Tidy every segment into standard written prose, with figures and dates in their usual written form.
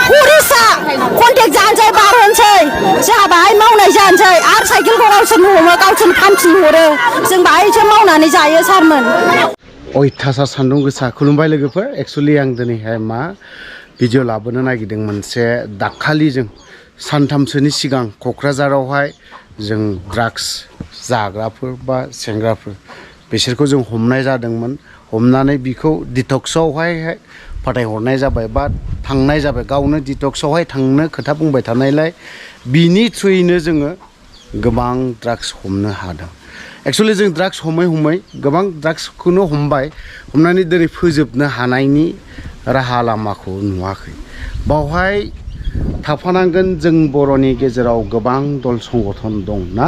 फुरिसा contact जानोसै बारहोनोसै जोंहा बाहाय मावनाय जानोसै आरो साइकेलखौ गावसोरनो हमो गावसोरनो फानफिनहरो जों बाहायसो मावनानै जायो सारमोन अयथासार सान्दुं गोसा खुलुमबाय लोगोफोर एक्चुअली आं दिनैहाय मा भिडिअ लाबोनो नागिरदों मोनसे दाखालि जों सानथामसोनि सिगां क'क्राझारावहाय जों ड्राग्स जाग्राफोर बा सेंग्राफोर बिसोरखौ जों हमनाय जादोंमोन हमनानै बिखौ डिटक्सआवहाय फाथायहरनाय जाबाय बा थांनाय जाबाय गावनो डिटक्सआवहाय थांनो खोथा बुंबाय थानायलाय बिनि थ्रुयैनो जोङो गोबां ड्राग्स हमनो हादों एक्चुअली जों ड्राग्स हमै गोबां ड्राग्सखौनो हमबाय हमनानै दिनै फोजोबनो हानायनि राहा लामाखौ नुवाखै बावहाय थाफानांगोन जों बर'नि गेजेराव गोबां दल संगठन दं ना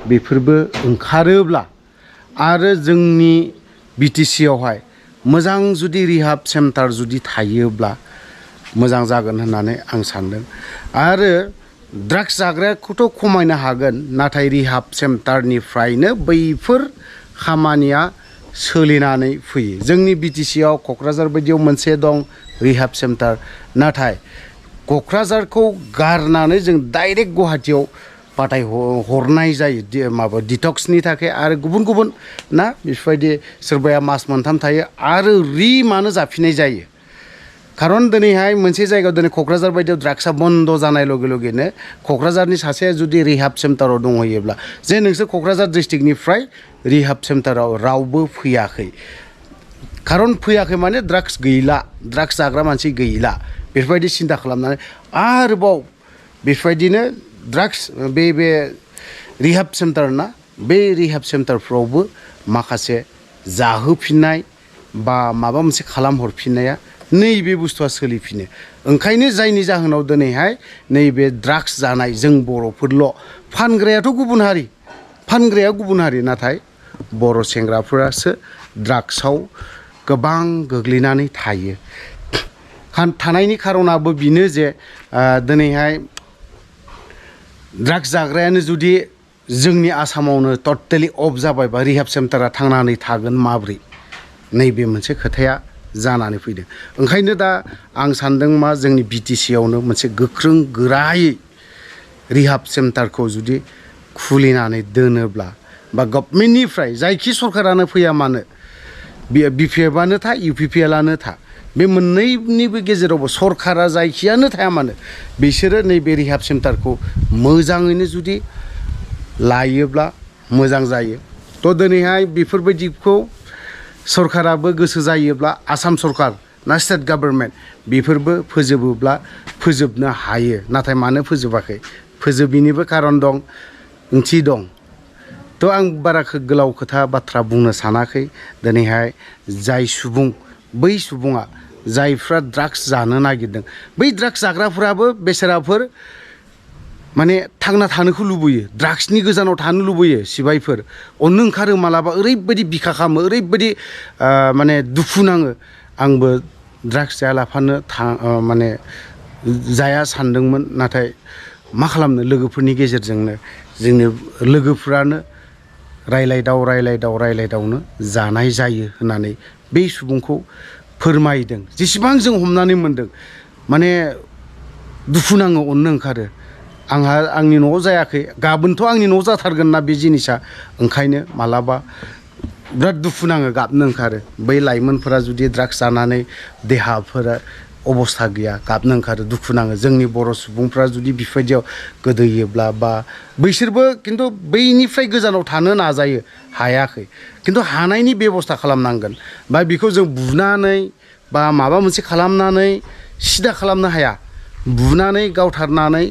बेफोरबो ओंखारोब्ला आरो जोंनि बिटिसि आवहाय मोजां जुदि रिहाब सेन्टार जुदि थायोब्ला मोजां जागोन होननानै आं सानदों आरो ड्राग्स जाग्राखौथ' खमायनो हागोन नाथाय रिहाब सेन्टारनिफ्रायनो बैफोर खामानिया सोलिनानै फैयो जोंनि बिटिसि आव क'क्राझार बायदियाव मोनसे दं रिहाब सेन्टार नाथाय क'क्राझारखौ गारनानै जों डाइरेक्ट गुवाहाटीयाव पाथाय हरनाय जायो माबा डिटक्सनि थाखाय आरो गुबुन ना बेफोरबायदि सोरबाया मास मोनथाम थायो आरो मानो जाफिननाय जायो खारन दिनैहाय मोनसे जायगायाव दिनै क'क्राझार बायदियाव ड्राग्सआ बन्द जानाय लगे लगेनो क'क्राझारनि सासे जुदि रिहाब सेन्टाराव दंहैयोब्ला जे नोंसोर क'क्राझार डिस्ट्रिक्टनिफ्राय रिहाब सेन्टाराव रावबो फैयाखै खारन फैयाखै माने ड्राग्स गैला ड्राग्स जाग्रा मानसि गैला बेफोरबायदि सिन्था खालामनानै आरोबाव बेफोरबायदिनो ड्राग्स बे रिहाब सेन्टार ना बे रिहाब सेन्टारफ्रावबो माखासे जाहोफिननाय बा माबा मोनसे खालामहरफिननाया नैबे बुस्थुआ सोलिफिनो ओंखायनो जायनि जाहोनाव दिनैहाय नैबे ड्राग्स जानाय जों बर'फोरल' फानग्रायाथ' गुबुन हारि नाथाय बर' सेंग्राफोरासो ड्राग्सआव गोबां गोग्लैनानै थायो थानायनि खारनाबो बेनो जे दिनैहाय ड्राग्स जाग्रायानो जुदि जोंनि आसामावनो टटेलि अफ जाबायबा रिहाब सेन्टारा थांनानै थागोन माब्रै नैबे मोनसे खोथाया जानानै फैदों ओंखायनो दा आं सानदों मा जोंनि बिटिसि आवनो मोनसे गोख्रों गोरायै रिहाब सेन्टारखौ जुदि खुलिनानै दोनोब्ला बा गभर्नमेन्टनिफ्राय जायखि सरकारानो फैया मानो बिपिएफआनो था इउपिपिएलआनो था बे मोननैनिबो गेजेरावबो सरकारा जायखियानो थाया मानो बिसोरो नैबे रिहाब सेन्टारखौ मोजाङैनो जुदि लायोब्ला मोजां जायो थ' दिनैहाय बेफोरबायदिखौ सरकाराबो गोसो जायोब्ला आसाम सरकार ना स्टेट गभर्नमेन्ट बेफोरबो फोजोबोब्ला फोजोबनो हायो नाथाय मानो फोजोबाखै फोजोबिनिबो खारन दं ओंथि दं थ' आं बारा गोलाव खोथा बाथ्रा बुंनो सानाखै दिनैहाय जाय सुबुं बै सुबुङा जायफ्रा ड्राग्स जानो नागिरदों बै ड्राग्स जाग्राफोराबो बेसेराफोर माने थांना थानोखौ लुबैयो ड्राग्सनि गोजानाव थानो लुबैयो सिबायफोर अननो ओंखारो मालाबा ओरैबायदि बिखा खालामो ओरैबायदि माने दुखु नाङो आंबो ड्राग्स जायालाफानो माने जाया सानदोंमोन नाथाय मा खालामनो लोगोफोरनि गेजेरजोंनो जोंनि लोगोफ्रानो रायलायदावनो जानाय जायो होननानै बै सुबुंखौ फोरमायदों जेसेबां जों हमनानै मोनदों माने दुखु नाङो अननो ओंखारो आंनि न'आव जायाखै गाबोनथ' आंनि न'आव जाथारगोन ना बे जिनिसा ओंखायनो मालाबा बिराद दुखु नाङो गाबनो ओंखारो बै लाइमोनफोरा जुदि ड्राग्स जानानै देहाफोरा अबस्था गैया गाबनो ओंखारो दुखु नाङो जोंनि बर' सुबुंफ्रा जुदि बेफोरबायदियाव गोदोयोब्ला बा बैसोरबो खिन्थु बैनिफ्राय गोजानाव थानो नाजायो हायाखै खिन्थु हानायनि बेबस्था खालामनांगोन बा बेखौ जों बुनानै बा माबा मोनसे खालामनानै सिदा खालामनो हाया बुनानै गावथारनानै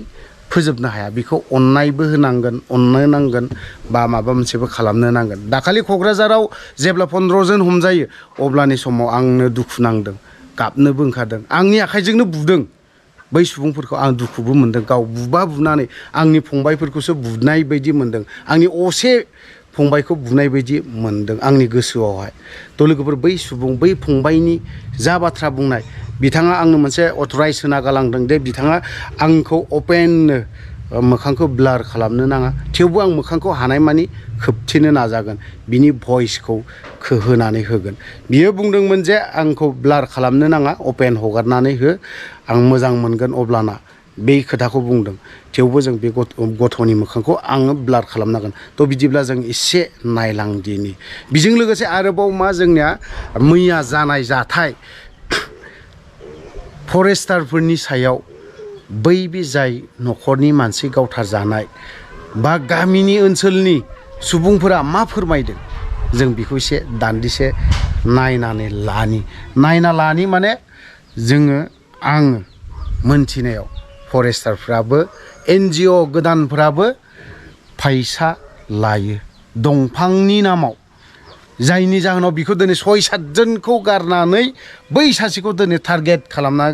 फोजोबनो हाया बेखौ अननायबो होनांगोन अननो नांगोन बा माबा मोनसेबो खालामनो नांगोन दाखालि क'क्राझाराव जेब्ला 15 जन हमजायो अब्लानि समाव आंनो दुखु नांदों गाबनोबो ओंखारदों आंनि आखाइजोंनो बुदों बै सुबुंफोरखौ आं दुखुबो मोनदों गाव बुनानै आंनि फंबायफोरखौसो बुनाय बायदि मोनदों आंनि असे फंबायखौ बुनाय बायदि मोनदों आंनि गोसोआवहाय थ' लोगोफोर बै फंबायनि जा बाथ्रा बुंनाय बिथाङा आंनो मोनसे अथराइज होना गालांदों दे बिथाङा आंखौ अपेन मोखांखौ ब्लार खालामनो नाङा थेवबो आं मोखांखौ हानायमानि खोबथेनो नाजागोन बिनि भइसखौ खोहोनानै होगोन बियो बुंदोंमोन जे आंखौ ब्लार खालामनो नाङा अपेन हगारनानै हो आं मोजां मोनगोन अब्लाना बे खोथाखौ बुंदों थेवबो जों बे गथ'नि मोखांखौ आङो ब्लार खालामनांगोन थ' बिदिब्ला जों एसे नायलांदिनि बेजों लोगोसे आरोबाव मा जोंनिया मैया जानाय जाथाय फरेस्टारफोरनि सायाव बै बे जाय न'खरनि मानसि गावथार जानाय बा गामिनि ओनसोलनि सुबुंफोरा मा फोरमायदों जों बेखौ एसे दान्दिसे नायना लानि माने जोङो आङो मोनथिनायाव फरेस्टारफ्राबो NGO गोदानफ्राबो फैसा लायो दंफांनि नामाव जायनि जाहोनाव बिखौ दिनै 6-7 जनखौ गारनानै बै सासेखौ दिनै टारगेट खालामना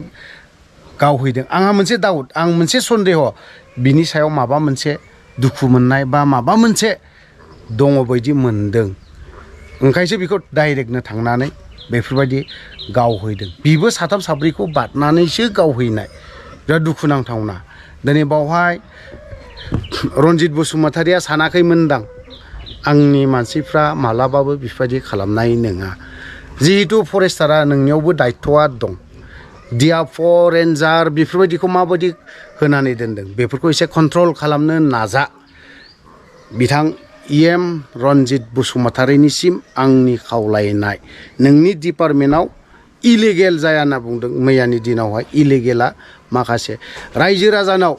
गावहैदों आंहा मोनसे डाउट आं मोनसे सन्देह बिनि सायाव माबा मोनसे दुखु मोननाय बा माबा मोनसे दङ बायदि मोनदों ओंखायसो बेखौ डाइरेक्टनो थांनानै बेफोरबायदि गावहैदों बिबो 3-4खौ बारनानैसो गावहैनाय बिराद दुखुनांथावना दिनै बावहाय रनजित बसुमतारिया सानाखैमोनदां आंनि मानसिफ्रा मालाबाबो बेफोरबायदि खालामनाय नङा जिहेतु फरेस्टारा नोंनियावबो दायथ'आ दं डिआरएफ रेन्जार बेफोरबायदिखौ माबायदि होनानै दोनदों बेफोरखौ एसे कन्ट्रल खालामनो नाजा बिथां EM रनजित बसुमतारिनिसिम आंनि खावलायनाय नोंनि डिपार्टमेन्टआव इलिगेल जाया होनना बुंदों मैयानि दिनावहाय इलिगेला माखासे रायजो राजानाव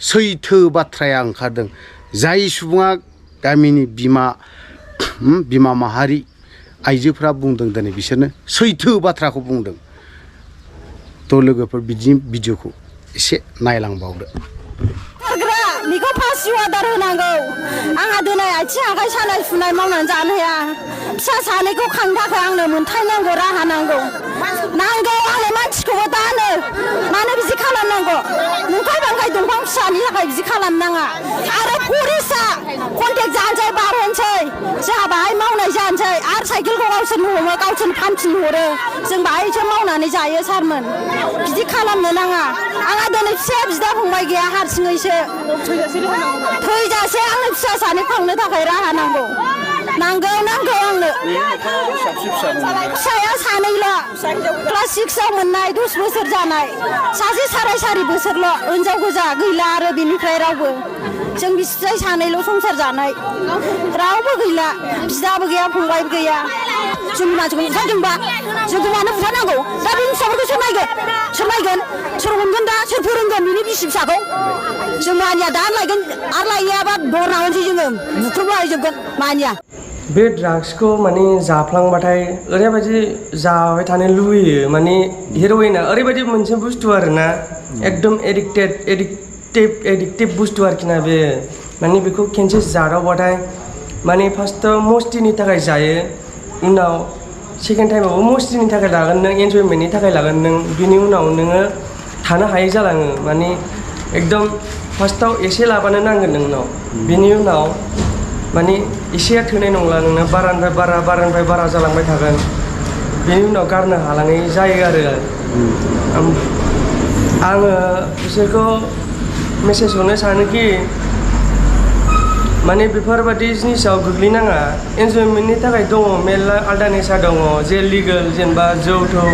सैथो बाथ्राया ओंखारदों जाय सुबुङा गामिनि बिमा माहारि आइजोफ्रा बुंदों दिनै बिसोरनो सैथो बाथ्राखौ बुंदों थ' लोगोफोर बिदि भिडिअखौ एसे नायलांबावदो बेखौ फासि अर्डार होनांगौ आंहा दिनै आथिं आखाइ सानाय सुनाय मावनानै जानो हाया फिसा सानैखौ खांनो थाखाय आंनो मोनथाय नांगौ राहा नांगौ आंनो मानसिखौबो दानो मानो बिदि खालामनांगौ नंखाय बांखाय दंफां फिसानि थाखाय बिदि खालामनाङा आरो फरेस्टआ कन्टेक्ट जानोसै बारहोनोसै जोंहा बाहाय मावनाय जानोसै आरो साइकेलखौ गावसोरनो हमो गावसोरनो फानफिनहरो जों बाहायसो मावनानै जायो सारमोन बिदि खालामनो नाङा आंहा दिनै फिसाया बिदा फंबाय गैया हारसिङैसो थैजासे आंनो फिसा सानै खांनो थाखाय राहा नांगौ आंनो फिसाया सानैल' क्लास 6आव मोननाय 10 बोसोर जानाय सासे 4.5 बोसोरल' हिनजाव गोजा गैला आरो बेनिफ्राय रावबो जों बिसिजाय सानैल' संसार जानाय रावबो गैला बिदाबो गैया फंबायबो गैया जों मानसिखौ बुथारदोंबा जोंखौ मानो बुथारनांगौ दा बे फिसाफोरखौ सोर नायगोन सोर हमगोन दा सोर फोरोंगोन बिनि बिसि फिसाखौ जों मानिया दा लायगोन आरो लायैयाबा दर नांगोनसै जोङो बुख्रुबलायजोबगोन मानिया बे ड्राग्सखौ माने जाफ्लांबाथाय ओरैबायदि जाबाय थानो लुबैयो माने हेर'इना ओरैबायदि मोनसे बुस्थु आरोना एकदम एडिक्टिभ बुस्थु आरोखि ना बे माने बेखौ खेनसे जादावबाथाय माने फार्स्टआव मस्तिनि थाखाय जायो उनाव सेकेन्ड टाइमावबो मस्तिनि थाखाय लागोन नों एन्जयमेन्टनि थाखाय लागोन नों बिनि उनाव नोङो थानो हायै जालाङो माने एकदम फार्स्टआव एसे लाबानो नांगोन नोंनाव बिनि उनाव माने एसेया थोनाय नंला नोंना बारानिफ्राय बारा जालांबाय थागोन बेनि उनाव गारनो हालाङै जायो आरो आङो बिसोरखौ मेसेज हरनो सानोखि माने बेफोरबायदि जिनिसाव गोग्लैनाङा एन्जयमेन्टनि थाखाय दङ मेरला आलदा निसा दङ जे लिगेल जेनेबा जौ थौ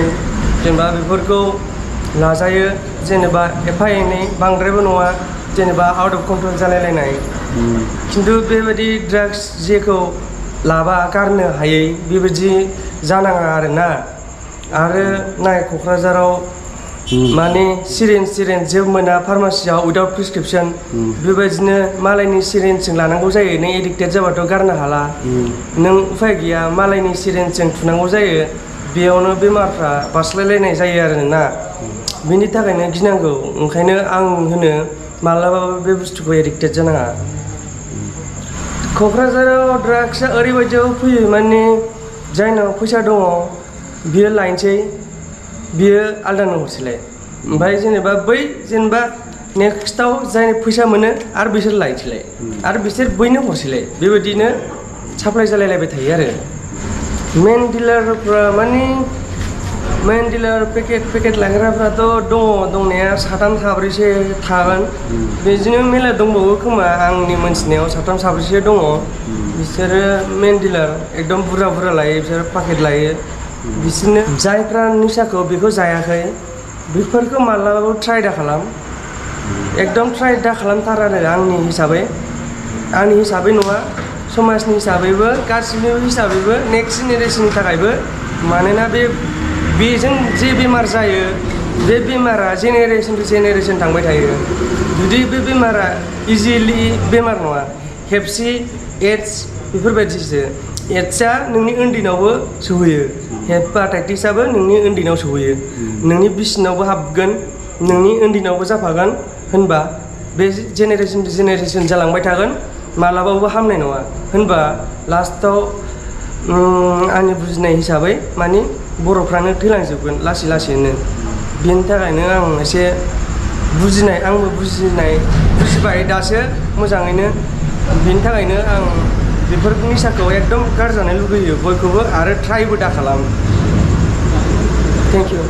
जेनेबा बेफोरखौ लाजायो जेनेबा एफा एनै बांद्रायबो नङा जेनेबा आउट अफ कन्ट्रल जालायलायनाय खिन्थु बेबायदि ड्राग्स जेखौ लाबा गारनो हायै बेबायदि जानाङा आरोना आरो नाय क'क्राझाराव माने सिरिन्ज जेबो मोना फार्मासियाव उइदाउट प्रेसक्रिपसन बेबायदिनो मालायनि सिरिन्जजों लानांगौ जायो नों एडिक्टेड जाबाथ' गारनो हाला नों उफाय गैया मालायनि सिरिन्जजों थुनांगौ जायो बेयावनो बेमारफ्रा बारस्लायलायनाय जायो आरोना बेनि थाखायनो गिनांगौ ओंखायनो आं होनो मालाबाबो बे बुस्थुखौ एडिक्टेड जानाङा क'क्राझाराव ड्राग्सआ ओरैबायदियाव फैयो माने जायनाव फैसा दङ बियो लायनोसै बियो आलदानो हरसैलाय ओमफ्राय जेनेबा नेक्स्टआव जाय फैसा मोनो आरो बिसोर लायनोसैलाय आरो बिसोर बैनो हरसैलाय बेबायदिनो साप्लाय जालायलायबाय थायो आरो मेन डिलारफ्रा माने मेन डिलार पेकेट लाग्राफ्राथ' दंनाया साथाम साब्रैसो थागोन बिदिनो मेला दंबावो खोमा आंनि मोनथिनायाव साथाम साब्रैसो दङ बिसोरो मेन डिलार एकदम बुरजा लायो बिसोरो पाकेट लायो बिसोरनो जायफ्रा निसाखौ बेखौ जायाखै बेफोरखौ मालाबाबो ट्राइ दा खालाम एकदम ट्राइ दा खालामथार आरो आंनि हिसाबै नङा समाजनि हिसाबैबो गासिनिबो हिसाबैबो नेक्स्ट जेनेरेसननि थाखायबो मानोना बेजों जे बेमार जायो बे बेमारा जेनेरेसन टु जेनेरेसन थांबाय थायो जुदि बे बेमारा इजिलि बेमार नङा हेपसि एड्स बेफोरबायदिसो एड्सआ नोंनि उन्दैनावबो सौहैयो हेपाटाइटिसआबो नोंनि उन्दैनाव सौहैयो नोंनि बिसिनावबो हाबगोन नोंनि उन्दैनावबो जाफागोन होनबा बे जेनेरेसन टु जेनेरेसन जालांबाय थागोन मालाबाबो हामनाय नङा होनबा लास्टाव आंनि बुजिनाय हिसाबै मानि बर'फ्रानो थैलांजोबगोन लासैनो बेनि थाखायनो आं एसे आंबो बुजिबाय दासो मोजाङैनो बेनि थाखायनो आं बेफोर निसाखौ एकदम गारजानो लुगैयो बयखौबो आरो ट्राइबो दा खालाम थेंक इउ